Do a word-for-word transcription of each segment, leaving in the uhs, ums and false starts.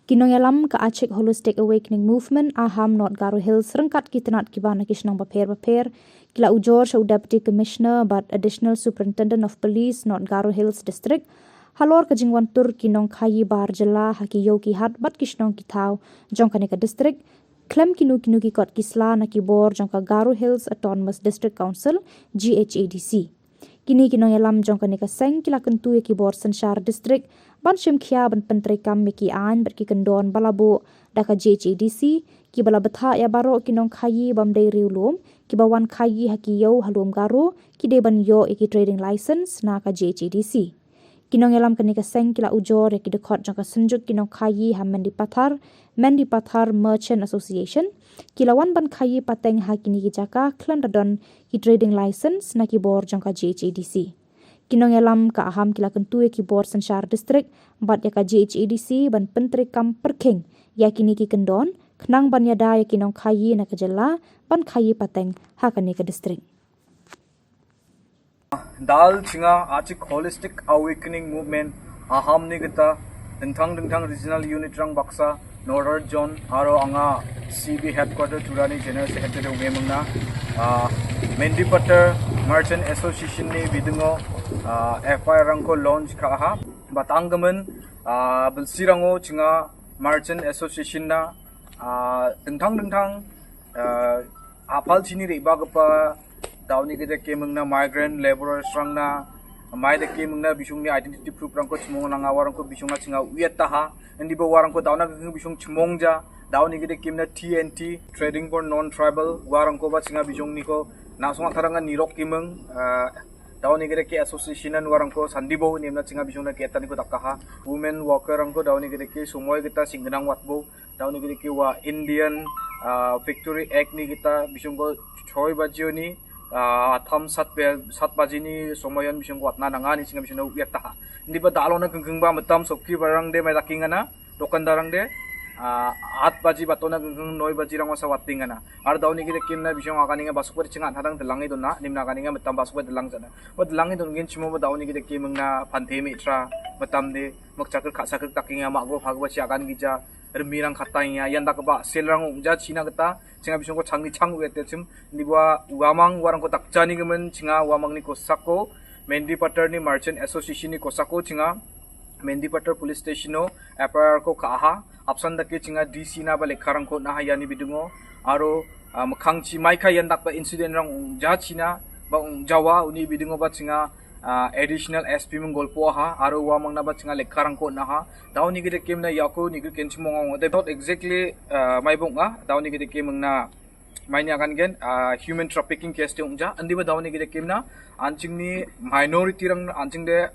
Ki nongïalam ka Achik Holistic Awakening Movement, Aham North Garo Hills, ryngkat ki tnat kiba na ki shnong bapher bapher, ki la ujor sha u Deputy Commissioner bad Additional Superintendent of Police North Garo Hills District, halor ka jingwan tur ki nongkhaïi bar jylla ha ki ïew ki hat bad ki shnong ki thaw jong kane ka district, khlem kino kino ki kot ki sla na ki bor jong ka Garo Hills Autonomous District Council, G H A D C. Kine ki nongïalam jong kane ka seng ki la kyntu ïa ki bor synshar district ban shim khia ban pyntreikam ïa ki aiñ bad ki kyndon ba la buh da ka G H A D C, kiba la bthah ïa baroh ki nongkhaïi bym dei riewlum kiba wan khaïi ha ki ïew ha lum Garo, ki dei ban ïoh ïa ki trading license na ka G H A D C. Ki nongïalam kane ka seng ki la ujor ïa ki dkhot jong ka synjuk ki nongkhaïi ha Mendipathar, Mendipathar Merchant Association, ki la wan ban khaïi pateng ha kine ki jaka khlem da don ki trading license na ki bor jong ka G H A D C. Ki nongïalam ka Aham ki la kyntu ïa ki bor synshar district bad ïa ka G H A D C ban pyntreikam pyrkhing ïa kine ki kyndon, khnang ban ïada ïa ki nongkhaïi na ka jylla ban khaïi pateng ha kane ka district. Dal chinga Achik Holistic Awakening Movement Aham ni gita dingtang dingtang regional unit rang baksa Northern Zone aro anga C B headquarter Turani General Secretary ong·e mingna, ah, Mendipathar Merchant Association ni bidingo, ah, F I R rangko launch ka·aha. Batanggimin, ah, bilsirango chinga Merchant Association na, ah, dingtang dingtang, ah, apalchini re·bagipa dauni gita kemingna migrant laborers rangna, mai dake mingna bisongni identity proof rangko chimong nanga, uarangko bisonga chinga uiataha. Indiba uarangko dauna gingking bisong chimongja, dauni gita kemna T N T, Trading for Non-Tribal, uarangkoba chinga bisongniko na·song a·taranga nirok keming, ah, dauni gita ke association an uarangko sandibo nemna chinga bisongna ke ataniko dakaha. Women worker rangko dauni gita ke somoi gita singgnang watbo, dauni gita ke ua Indian, ah, Factory Act ni gita bisongko choi bajioni, ah, tham sat be-, sat bajini somoion bisongko watna nanga ni chinga bisongna uiataha. Indiba dalona gingkingba mitam sokki barang de mai dakengana, dokandarang de, ah, at baji batona gingking noi baji rango sa watengana. Ar dauni gita kemna bisong aganinga basukbari chinga antarang delange dona, nimna aganinga mitam basukbari delang jana. Ba delange dongen chimo ba dauni gita kemingna panthe mitra, mitam de, mokchakrik kasakrik dakenga, mago pagba chi agan gija, rimirang katangya, ian dakgipa selrang ong·jachina gita, chinga bisongko changni chang uiate chim, indiba uamang uarangko dakjani gimin, chinga uamangni kosako, Mendipathar ni Merchant Association ni kosako, chinga Mendipathar Police Station o F I R ko ka·aha, apsan dake chinga D C na ba lekkarangko on·aha iani bidingo, aro, ah, mikkangchi maika ian dakba incident rang ong·jachina, ba ong·jawa, uni bidingo ba chinga, ah, additional S P ming golpoaha, aro uamangna ba chinga lekkarangko on·aha, dauni gita kemna iako nigrikenchim ong·a ong·ode. Not exactly, ah, maibong·a, dauni gita kemingna maini agangen, ah, human trafficking case de ong·ja, indiba dauni gita kemna, an·chingni minority rang, an·ching de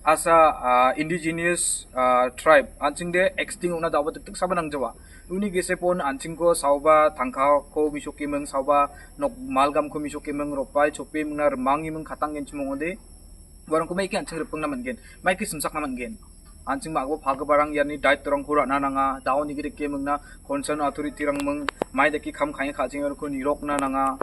asa, ah, indigenous, ah, tribe, an·ching de extinct ong·na daba tik tik saba nangjawa. Uni gesepon an·chingko saoba tangkako misoke ming, saoba nok malgamko misoke ming, ropai chope mingna rimangi ming katanggenchim ong·ode. Uarangko maike an·ching ripingna man·gen, maike simsakna man·gen. An·ching ma·gipa pagiparang iani daittorangko ra·na nanga, dauni gita kemingna concern authority rang ming, mai dake kam ka·enga ka·chengako nirokna nanga.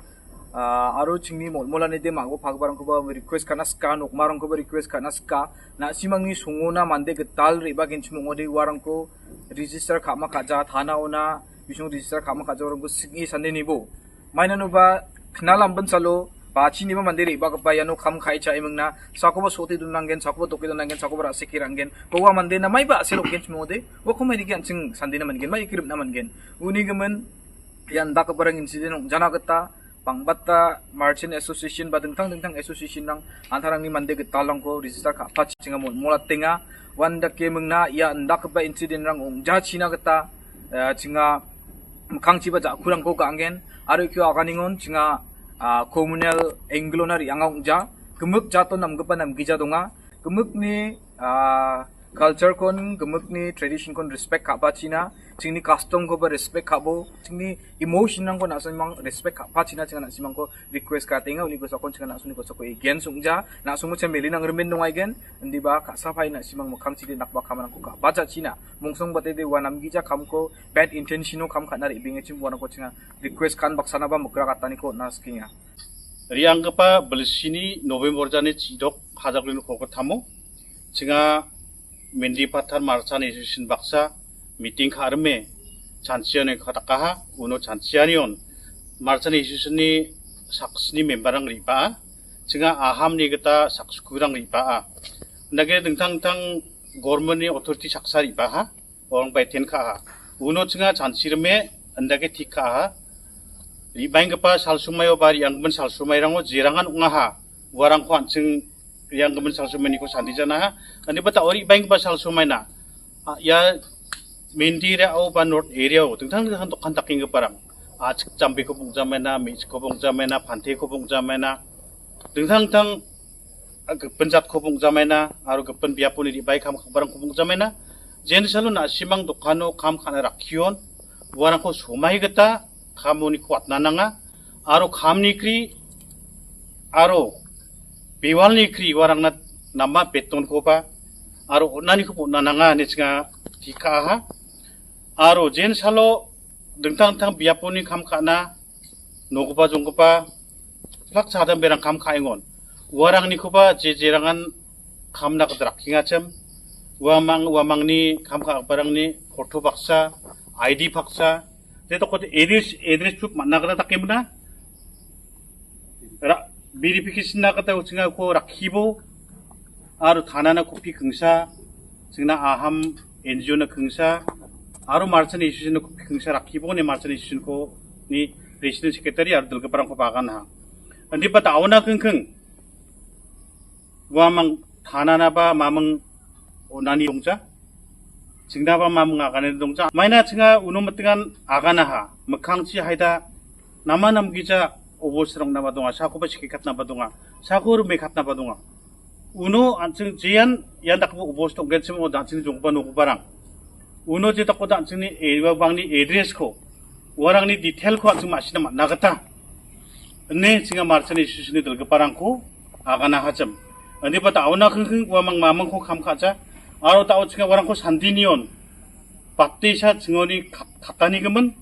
Ah, aro chingni molmolani de ma·gipa pagiparangkoba request ka·na sika, nokmarangkoba request ka·na sika. Na·simangni songona mande gital re·bagenchim ong·ode uarangko register ka·ma ka·ja, thana ona bisong register ka·ma ka·ja, uarangko sing·e sande nibo. Mainanoba knal ambinsalo bachiniba mande re·bagipa iano kam ka·e cha·e mingna, sakoba sote donanggen, sakoba doke donanggen, sakoba ra·seke ra·anggen. Ba ua mandena maiba a·sel ong·genchim ong·ode, uako maidake an·ching sandena man·gen, maike ripna man·gen. Uni gimin, ian dakgiparang incident ong·jana gita, bang·bata Merchant Association ba dingtang dingtang association-rang antarangni mande gitalrangko register ka·pachinga molmolatenga. Uan dake mingna ia indakgipa incident-rang ong·jachina gita, eh, chinga mikkangchiba ja·kurangko ka·angen. Aro ikio aganengon chinga, ah, communal angle-ona re·anga ong·ja. Gimik jaton namgipa namgija donga. Gimikni, ah, culture-kon, gimikni tradition-kon respect ka·pachina, chingni custom-koba respect ka·bo, chingni emotion-rangko na·simang respect ka·pachina chinga na·simangko request ka·atenga, uni kosakon chinga na·songni kosako against ong·ja, na·songmo chinga meli nangrimen dongaigen, indiba ka·sapai na·simang mikkangchide dakba kamarangko ka·bachachina, mongsongbate de ua namgija kamko bad intention-o kam ka·na re·bengechim uanako chinga request ka·an baksanaba mikra ka·ataniko on·a sikenga. Re·anggipa bilsini November jani chidok hajaklino kolkatamo chinga Mendipathar Merchant Association baksa miting ka·rime chanchiani ka·dakaha, uno chanchianion Marchani Association-ni saksni member-rang re·baa, chinga ahamni gita sakskurang re·baa. Indake dingtang dingtang government-ni authority saksa re·baaha, orang baiten ka·aha. Uno chinga chanchirime indake tik ka·aha. Re·baenggipa salsumaio ba re·anggimin salsumairango jerangan ong·aha. Uarangko an·ching re·anggimin salsumainiko sandi janaha. Indiba ta·o re·baenggipa salsumaina. A, ia Mendira-o ba North area-o dingtang dingtang dokan dakenggiparang. A·chik jambiko bong·jamaina, me·chikko bong·jamaina, panteko bong·jamaina. Dingtang dingtang, a, gipin jatko bong·jamaina, aro gipin biaponi re·bae kam ka·giparangko bong·jamaina. Jensalo na·simang dokano kam ka·na rakkion, uarangko somai gita kamoniko watna nanga, aro kamni kri, aro bewalni kri uarangna nama betonkoba, aro on·anikoba on·na nanga ine chinga tik ka·aha. Aro jensalo dingtang dingtang biaponi kam ka·na nogipa jonggipa plak chadamberang kam ka·engon. Uarangnikoba je jerangan kamna gita rakkengachim. Uamang, uamangni kam ka·giparangni photo baksa, I D baksa, je dokode address, address proof man·a gita dake mona. Ra-, verification-na gita uchinga uko rakkibo, aro thanana kopi kingsa, chingna aham N G O-na kingsa, aro Marchani Association-na kopi kingsa rakkibo ne Marchani Association-ko ni President Secretary aro dilgiparangko baganaha. Indiba ta·ona kingking, uamang thananaba maming on·ani dongja. Chingnaba maming agane dongja. Maina chinga uno mitingan aganaha. Mikkangchi haida nama namgija obosrang naba donga. Sakoba sikikatnaba donga. Sako rumekatnaba donga. Uno an·ching jean ian dakgipa obos tonggenchim o an·ching jongba nogiparang. Uno je dakode an·chingni area bangni address-ko, uarangni detail-ko an·ching ma·sina man·a gita. Ine chinga Marchani Association-ni dilgiparangko agana hachim. Indiba ta·ona kingking uamang mamingko kam ka·ja. Aro ta·o chinga uarangko sandinion. Baptisa chingoni kat-, katanigimin.